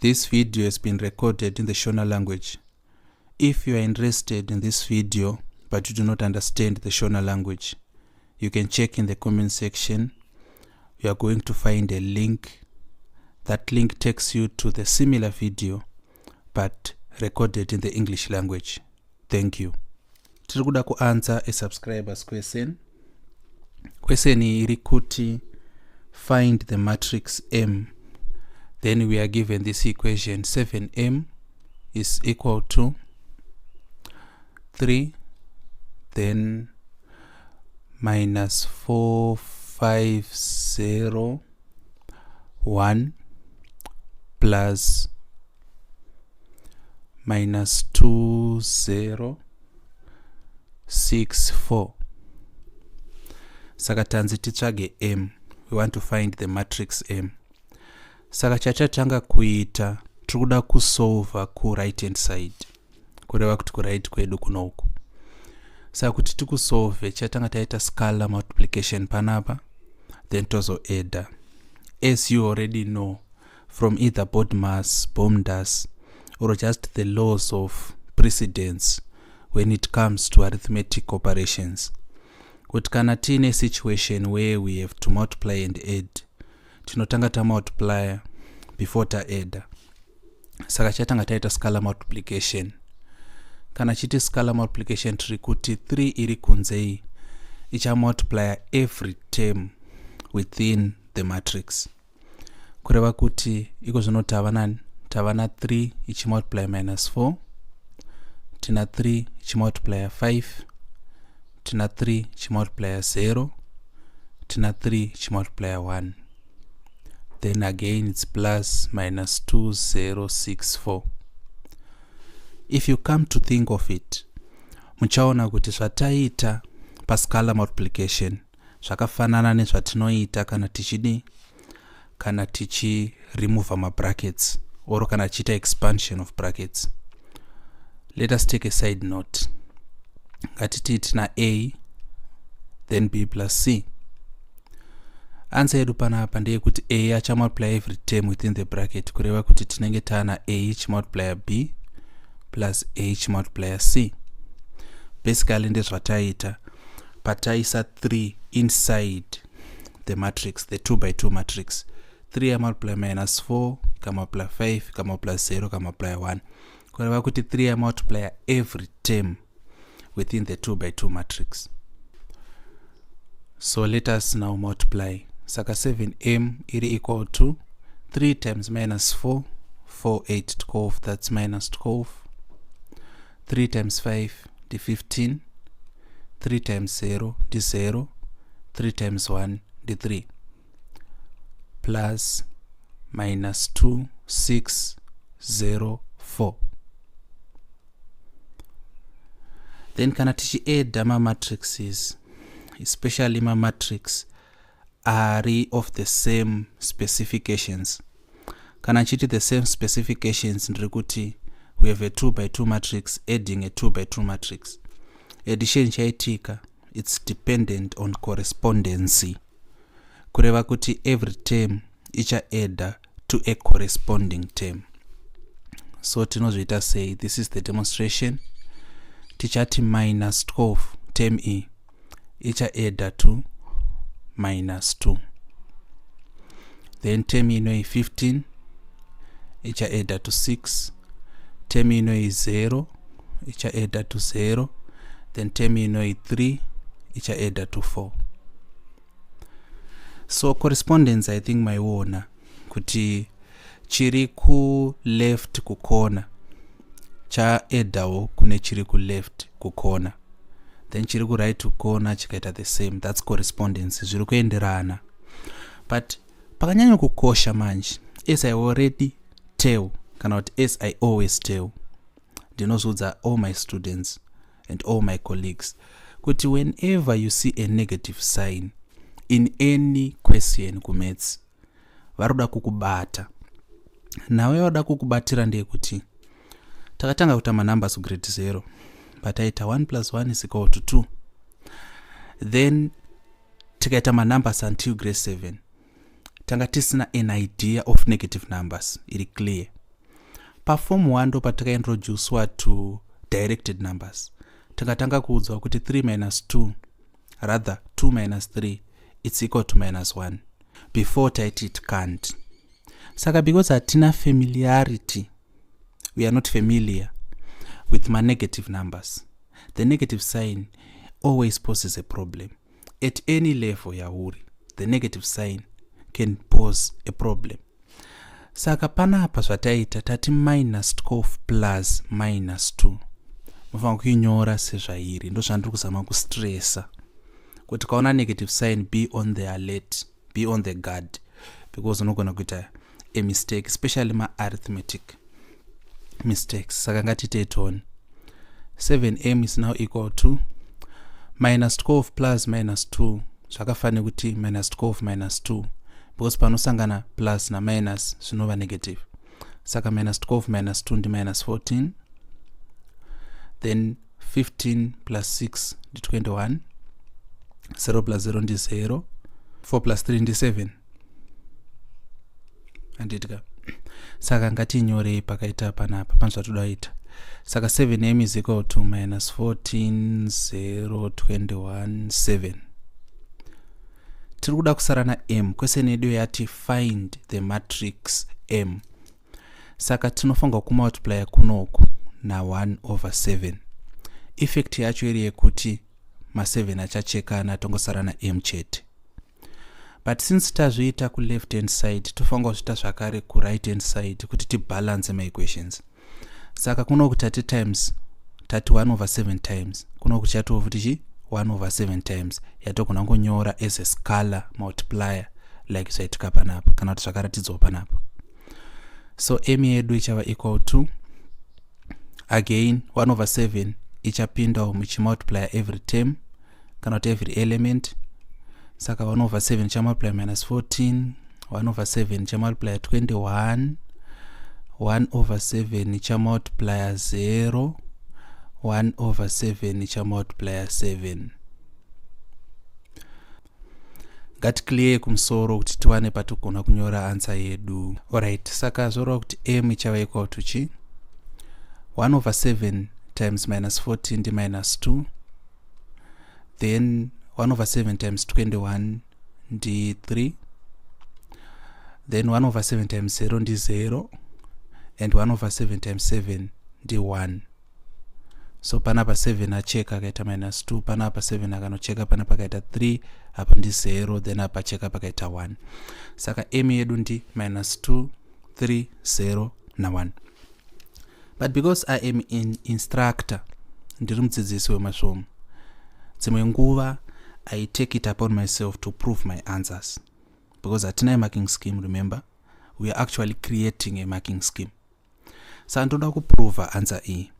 This video has been recorded in the Shona language. If you are interested in this video but you do not understand the Shona language, you can check in the comment section. You are going to find a link. That link takes you to the similar video but recorded in the English language. Thank you. Tiri kuda kuanswer a subscriber's question. Question iyi iri kuti find the matrix M. Then we are given this equation: 7m is equal to 3, then minus 4 5 0 1 plus minus 2 0 6 4. Saka tanzi titsvage m. We want to find the matrix M. Saka chachatanga kuita, tiri kuda kusolva kuright hand side, kureva kuti kuright kwedu kunoku. Saka kuti tikusolve, chatanga taita scalar multiplication panapa, then tozoadda. As you already know from either BODMAS, BOMDAS or just the laws of precedence when it comes to arithmetic operations, kuti kana tiine situation where we have to multiply and add, tinotanga tamultiplya before taadda. Saka chatanga taita scalar multiplication. Kana chiti scalar multiplication, tiri kuti 3 iri kunzei ichamultiplya every term within the matrix, kureva kuti iko zvino tava nani? Tava na3 ichimultiply minus 4, tina 3 ichimultiplya 5, tina 3 ichimultiplya 0, tina 3 ichimultiplya 1. Then again it's plus minus 2064. If you come to think of it, muchaona kuti zvataita pascalar multiplication zvakafanana nezvatinoita kana tichidi, kana tichiremova mabrackets or kana tichiita expansion of brackets. Let us take a side note. Ngatiti tina A then B plus C. Answer yedu panapa ndeyekuti A achamultiply every term within the bracket, kureva kuti tinenge taana A ichimultiplya B plus A ichimultiplya C. Basically ndezvataita pataisa 3 inside the matrix, the 2 by 2 matrix. 3 yamultiply minus 4, ikamultiply 5, ikamultiply 0, ikamultiply 1, kureva kuti 3 yamultiplya every term within the 2 by 2 matrix. So let us now multiply. Saka 7m iri equal to 3 times minus 4, 4 8 12, that's minus 12. 3 times 5 ndi 15, 3 times 0 ndi 0, 3 times 1 ndi 3, plus minus 2 6 0 4. Then kana tichiadda mamatrices, especially mamatrix ari of the same specifications, kana nchiti the same specifications, ndiri kuti we have a 2 by 2 matrix adding a 2 by 2 matrix. Addition chaitika, it's dependent on correspondency, kureva kuti every term ichaadda to a corresponding term. So tinozviita sei? This is the demonstration. Tichati minus 12, term e ichaadda to minus 2. Then term inoi 15 ichaadda to 6. Term inoi 0 ichaadda to 0. Then term inoi 3 ichaadda to 4. So correspondence, I think maiona kuti chiri kuleft kukona chaaddawo kune chiri kuleft kukona, then chiri kuright kukona chikaita the same. That's correspondence, zviri kuenderana. But pakanyanya kukosha manje, as I already tell, kana kuti as I always tell, ndinozviudza all my students and all my colleagues kuti whenever you see a negative sign in any question kumaths, vari kuda kukubata. Nhau yavada kukubatira ndeyekuti takatanga kuita manumbers kugrade 0, pataita 1 plus 1 is equal to 2. Then tikaita manumbers until grade 7, tanga tisina an idea of negative numbers iri clear. Paform 1 ndo patakaintroducwa to directed numbers. Tingatanga kuudzwa kuti 3 minus 2, rather 2 minus 3, it's equal to minus 1. Before taiti it can't. Saka because hatina familiarity, we are not familiar with manegative numbers, the negative sign always poses a problem. At any level yauri, the negative sign can pose a problem. Saka panapa zvataita, tati minus 12 plus minus 2. Mufanira kuinyora sezvairi. Ndo zvandiri kuzama kustressa kuti kaona negative sign, be on the alert, be on the guard, because unogona kuita a mistake, especially maarithmetic mistakes. Saka ngatitei tone 7m is now equal to minus 12 plus minus 2. Zvakafanira kuti minus 12 minus 2, because panosangana plus naminus zvinova negative. Saka minus 12 minus 2 ndi minus 14. Then 15 plus 6 ndi 21. 0 plus 0 ndi 0. 4 plus 3 ndi 7, handiti? Saka ngatinyorei pakaita panapa pane zvatoda kuita. Saka 7m is equal to minus 14, 0, 21, 7. Tiri kuda kusara nam. Question yedu yati find the matrix M. Saka tinofanirwa kumultiplya kunoku na1 over 7. Effect yacho iri yekuti ma7 achachekana, tongosara nam chete. But since tazviita kuleft hand side, tofanira kuzviita zvakare kuright hand side kuti tibalance maequations. Saka kunoku tati times, tati 1 over 7 times. Kunoku chatova futi chi 1 over 7 times. Yatogona kunyora as a scalar multiplier like zvaitika panapa, kana kuti zvakaratidzwa panapa. So m yedu ichava equal to, again, 1 over 7 ichapindawo muchimultiplya every term, kana kuti every element. Saka 1 over 7 chamultiply minus 14, 1 over 7 chamultiply 21, 1 over 7 chamultiplya 0, 1 over 7 chamultiplya 7. Ngaticlear kumusoro kuti tiwane patigona kunyora answer yedu. Alright, saka zvoreva kuti m ichava equal to chi 1 over 7 times minus 14 ndi minus 2. Then 1 over 7 times 21 ndi 3. Then 1 over 7 times 0 ndi 0, and 1 over 7 times 7 ndi 1. So panapa 7 acheka akaita minus 2. Panapa 7 akanocheka, panapa akaita 3. Apa ndi 0. Then apa cheka pakaita 1. Saka m yedu ndi minus 2, 3, 0 na1. But because I am an instructor, ndiri mudzidzisi wemasvomu, dzimwe nguva I take it upon myself to prove my answers, because hatina marking scheme. Remember, we are actually creating a marking scheme. Saka ndoda kuprova answer iyi.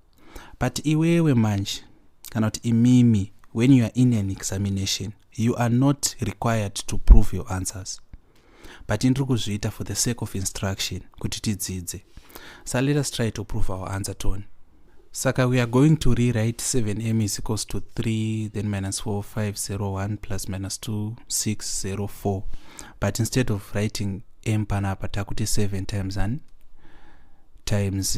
But iwewe manje, kana kuti imimi, when you are in an examination, you are not required to prove your answers, but ndiri kuzviita for the sake of instruction, kuti tidzidze. So let us try to prove our answer tone. Saka we are going to rewrite 7m is equals to 3, then minus 4, 5, 0, 1, plus minus 2, 6, 0, 4. But instead of writing m panapa, takuti 7 times an times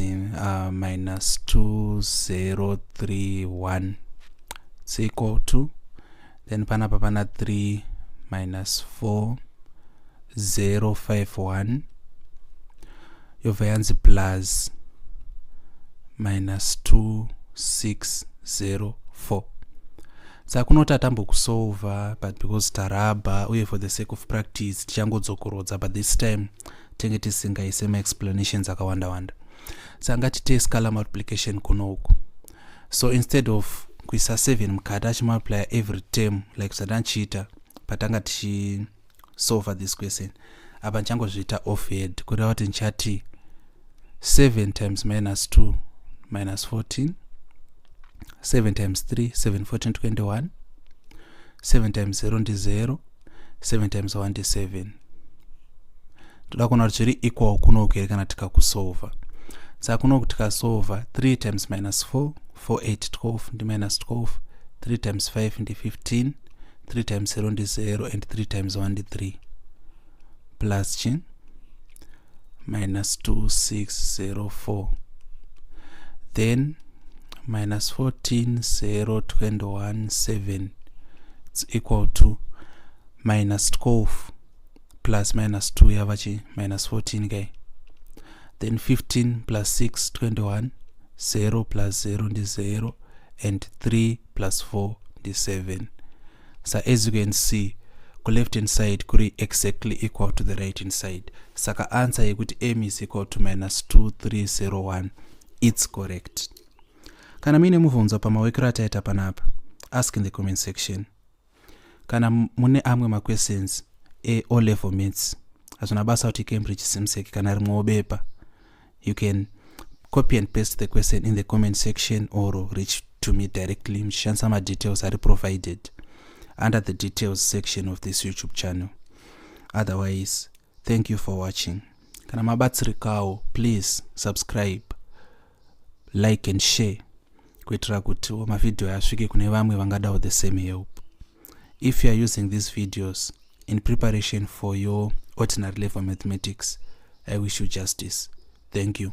minus 2, 0, 3, 1. It's equal to, then panapa pana 3 minus 4, 0, 5, 1, yobva yanzi plus minus 2, 6, 0, 4. Saka kunoti atambokusolva, but because tarabha uye for the sake of practice, tichangodzokorodza, but this time tenge tisingaise maexplanations akawanda wanda. Saka ngatitei scalar multiplication kunoku. So instead of kuisa 7 mukati achimultiplya every term like zvatanchiita patanga tichisolva this question, apa ndichangozviita offhead, kureva kuti ndichati 7 times minus 2, minus 14. 7 times 3, 7, 14, 21. 7 times 0 ndi 0. 7 times 1 ndi 7. Toda kuona kuti zviri equal kunoku here kana tikakusolva. Saka kunoku tikasolva, 3 times minus 4, 4, 8, 12, ndi minus 12. 3 times 5 ndi 15. 3 times 0 ndi 0, and 3 times 1 ndi 3, plus chi Minus 2 6 0 4, then minus 14 0 21 7. It's equal to minus 12 plus minus 2, yava chi? Minus 14 kai. Then 15 plus 6, 21. 0 plus 0 ndi 0, and 3 plus 4 ndi 7. So as you can see, kuleft hand side kuri exactly equal to the right hand side. Saka answer yekuti m is equal to minus 2301, it's correct. Kana muine mubvunzo pamawekero ataita panapa, ask in the comment section. Kana mune amwe maquestions e-O level maths, hazvina basa kuti Cambridge, ZIMSEC kana rimwewo bepa, you can copy and paste the question in the comment section or reach to me directly muchishandisa madetails ari provided under the details section of this YouTube channel. Otherwise, thank you for watching. Kana mabatsirikawo, please subscribe, like and share kuitira kuti mavhidhiyo asvike kune vamwe vangadawo the same help. If you are using these videos in preparation for your ordinary level mathematics, I wish you justice. Thank you.